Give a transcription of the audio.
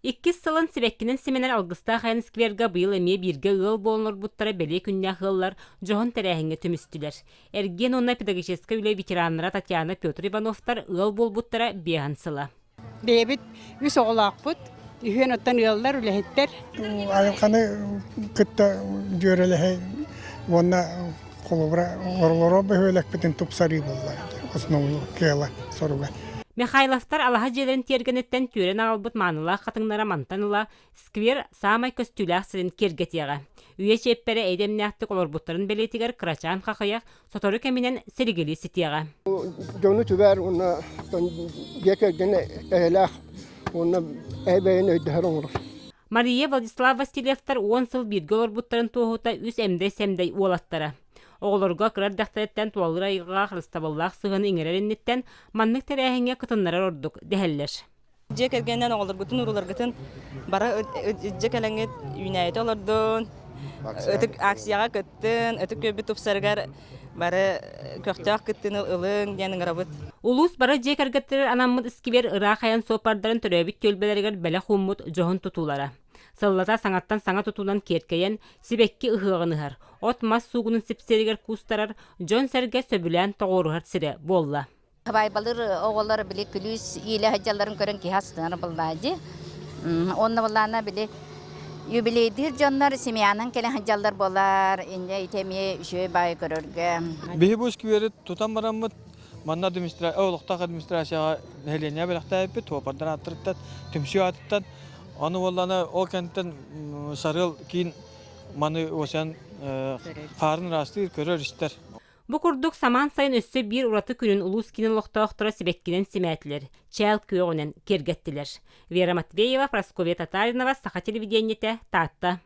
Иккис сылын сибэккинэн симэнэр алгыстаах айан сквергэ быйыл эмиэ бииргэ ыал буолан олорбуттара бэлиэ күннээх ыаллар дьоһун тэрээһиҥҥэ түмүстүлэр. Эргиэн уонна педагогическай үлэ ветераннара Татьяна Петр Ивановтар ыал буолбуттара биэһэн сыла. Бэйэбит үс оҕолоохпут, үһүөн оттон ыаллар, үлэһиттэр. Айылҕаны кытта дьүөрэлэһэ уонна холобура орлоро бөһүөлэкпитин тупсарыы буолла основной кыала соруга. Михайловтар алаһа дьиэлэрин тиэргэниттэн түөрэн аҕалбыт маанылаах хатыҥнара мантан ыла сквер саамай көстүүлээх сирин киэргэтиэҕэ. Үйэ чиэппэрэ эйдэмнээхтик олорбуттарын бэлиэтигэр кырачаан хахыйах сотору кэминэн силигилии ситиэҕэ. Дьону түбэр уонна дьиэ кэргэн эйэлээх уонна бэйэни өйдөһөр оҥорор. Мария Владислав Васильевтар уон сыл бииргэ олорбуттарын туоһута үс эмдэй-сэмдэй уолаттара. Оҕолорго кыра эрдэхтэриттэн тулалыыр айылҕаҕа харыстабыллаах сыһыаны иҥэрэр инниттэн маннык тэрээһиҥҥэ кытыннарар ордук дэһэллэр. Дьиэ кэргэнинэн оҕолоргутун, урууларгытын бары илдьэ кэлэҥҥит үүнээйитэ олордун, ытык акцияҕа кыттын, ытык күөлбүт тупсарыгар бары көхтөөх кыттыыны ылыҥ диэн ыҥырабыт. Улуус бары дьиэ кэргэттэригэр анаммыт искибиэр ыраах айан суоппардарын төрөөбүт түөлбэлэригэр бэлэх ууммут дьоһун тутуулара. Сыллата саҥаттан саҥа тутуунан киэркэйэн, сибэкки ыһыаҕын ыһар, от-мас суугунун сипсиэригэр куустарар, дьон-сэргэ сөбүлээн тоҕуоруһар сирэ буолла. Хабайбалыыр оҕолор били күлүүс иилэ сылдьалларын көрөн киһи астынар буоллаа дии. Онно буоллаана били юбилейдыыр дьоннор семьянан кэлэн сылдьаллар буолар. Инньэ ити эмиэ үчүгэй баайы көрөргө. Биһи бу сквери тутан бараммыт манна администра... олохтоох администрацияҕа нэһилиэнньэ бэлэхтээбиппит, туопардар ааттарыттан, түмсүү аатыттан. Аны буоллаана ол кэнниттэн Сарыал киин маны уосайан хаарын ыраастыыр, көрөр-истэр. Бу курдук самаан сайын өссө биир ураты күнүн улуус киинин олохтоохторо сибэккинэн симээтилэр, чээл күөҕүнэн киэргэттилэр. Вера Матвеева, Прасковья Татаринова, Саха телевидениетэ, Таатта.